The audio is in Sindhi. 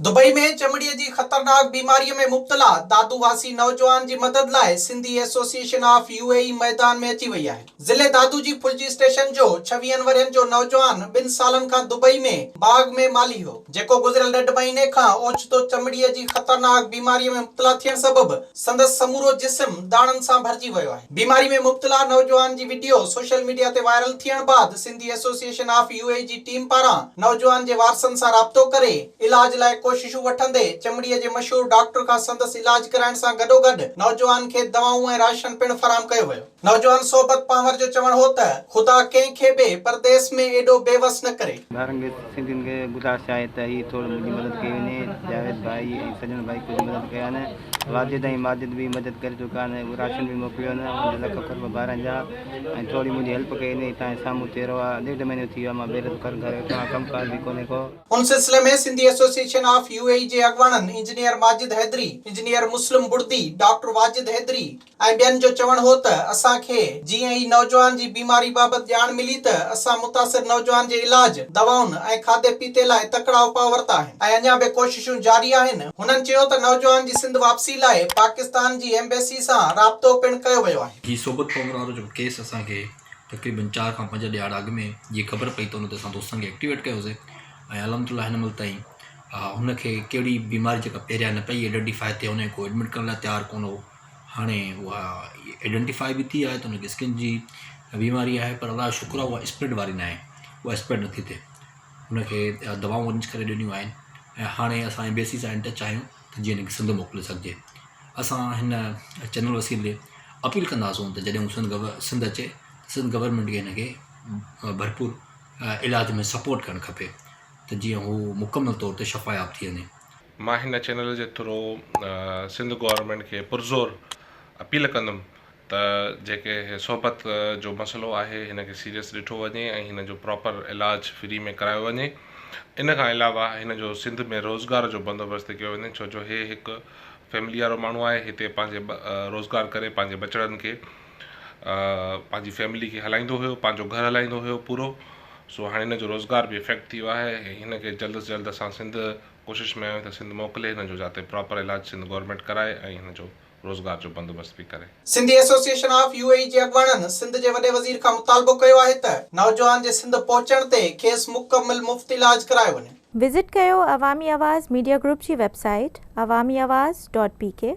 دبئي ۾ چمڙي جي خطرناڪ بيماري ۾ مبتلا دادو واسي نوجوان جي مدد لاء Sindhi association of U A E ميدان ۾ اچي وئي آهي. ضلعي دادو جي ڦلجي اسٽيشن جو ڇويهن ورهين جو نوجوان ٻن سالن کان دبئي ۾ باغ ۾ مالهي هو، جيڪو گذريل ڏيڍ مهيني کان اوچتو چمڙي جي خطرناڪ بيماري ۾ مبتلا ٿيڻ سبب سندس سمورو جسم داڻن سان ڀرجي ويو آهي. بيماري ۾ مبتلا نوجوان جي وڊيو سوشل ميڊيا تي وائرل ٿيڻ بعد Sindhi association of U A جي ٽيم پاران نوجوان جي وارثن سان رابطو ڪري علاج لاء ڪوششون وٺندي چمڙي جي مشهور ڊاڪٽر کان سندس علاج ڪرائڻ سان گڏوگڏ نوجوان کي دوائون ۽ راشن پڻ فراهم ڪيو ويو. نوجوان صحبت پانور جو چوڻ هو ته خدا ڪنهن کي به پرديس ۾ ايڏو بي وس نه ڪري. ڀائرن کي سنڌين کي گذارش آهي ته هي ٿورو منهنجي مدد ڪئي وڃي جاويد ڀائي ۽ سڄڻ ڀائي ڪجهه مدد ڪيا آهن واجد ۽ ماجد به مدد ڪري چڪا آهن راشن به موڪليو آهن انهن جا لک قرب ڀائرن جا ۽ ٿوري منهنجي هيلپ ڪئي وڃي هتان سامهون چهرو آهي ڏيڍ مهينو ٿي ويو آهي مان بي روزگار گهر ويٺو آهيان ڪم ڪار به ڪونهي ڪو. ان سلسلي ۾ Sindhi association of U A E جي اڳواڻن engineer Majid Haidri, engineer Muslim Bardi, doctor Wajid Haidri, ۽ ٻين جو چوڻ هو ته اسان کي جيئن ئي نوجوان جي بيماري بابت ڄاڻ ملي ته اسان متاثر نوجوان جي علاج، دوائن ۽ کاڌي پيتي لاء تڪڙا اپاء ورتا آهن ۽ اڃا به ڪوششون جاري آهن. هنن چيو ته نوجوان جي سنڌ واپسي لاء پاڪستان جي ايمبيسي سان رابطو پڻ ڪيو ويو آهي. هي صحبت پنهور وارو جيڪو ڪيس اسان کي تقريبن چار کان پنج ڏهاڙا اڳ ۾ جيئن خبر پئي ته ان تي اسان دوستن کي ايڪٽيويٽ ڪيوسي ۽ الحمدلله هن مهل تائين هن کي ڪهڙي بيماري جيڪا پهريان نه پئي ايڊنٽيفاء ٿئي ان کي ڪو ايڊمٽ ڪرڻ لاء تيار ڪونه هو هاڻي اها ايڊنٽيفاء به ٿي آهي ته هن کي اسڪن جي بيماري آهي پر الله جو شڪر آهي اها اسپريڊ واري ناهي اها اسپريڊ نٿي ٿئي هن کي دوائون ارينج ڪري ڏنيون آهن ۽ هاڻي اسان ايمبيسي سان ان ٽچ آهيون ته جيئن هن کي سنڌ موڪلي سگهجي اسان هن چينل وسيلي اپيل ڪنداسون ته جڏهن هو سنڌ سنڌ اچي سنڌ گورنمينٽ کي هن کي ڀرپور علاج ۾ سپورٽ ڪرڻ کپي ته جيئن هو مڪمل طور تي شفاياب ٿي وڃي. مان هن چينل جي ٿرو سنڌ گورنمينٽ کي پرزور اپيل ڪندم ته جيڪي هي صحبت جو مسئلو آهي هن کي سيريس ڏٺو وڃي ۽ هن جو پراپر علاج فري ۾ ڪرايو وڃي ان کان علاوه هن جو سنڌ ۾ روزگار جو بندوبست ڪيو وڃي ڇو جو هي هڪ فيملي وارو ماڻهو آهي هتي پنهنجي روزگار ڪري پنهنجي ٻچڙن کي پنهنجي فيملي کي هلائيندو هيو پنهنجو گهر هلائيندو هيو پورو سو هاڻي هن جو روزگار به افيڪٽ ٿي ويو آهي ۽ هن کي جلد از جلد اسان سنڌ ڪوشش ۾ آهيون ته سنڌ موڪلي هن جو جاتي پراپر علاج سنڌ گورنمينٽ ڪرائي ۽ هن جو روزگار جو بندوبست به ڪري. Sindhi association of U A E جي اڳواڻن سنڌ جي وڏي وزير کان مطالبو ڪيو آهي ته نوجوان جي سنڌ پهچڻ تي کيس مڪمل مفت علاج ڪرايو وڃي. وزٽ ڪيو عوامي آواز ميڊيا گروپ جي website Awami Awaz dot P K.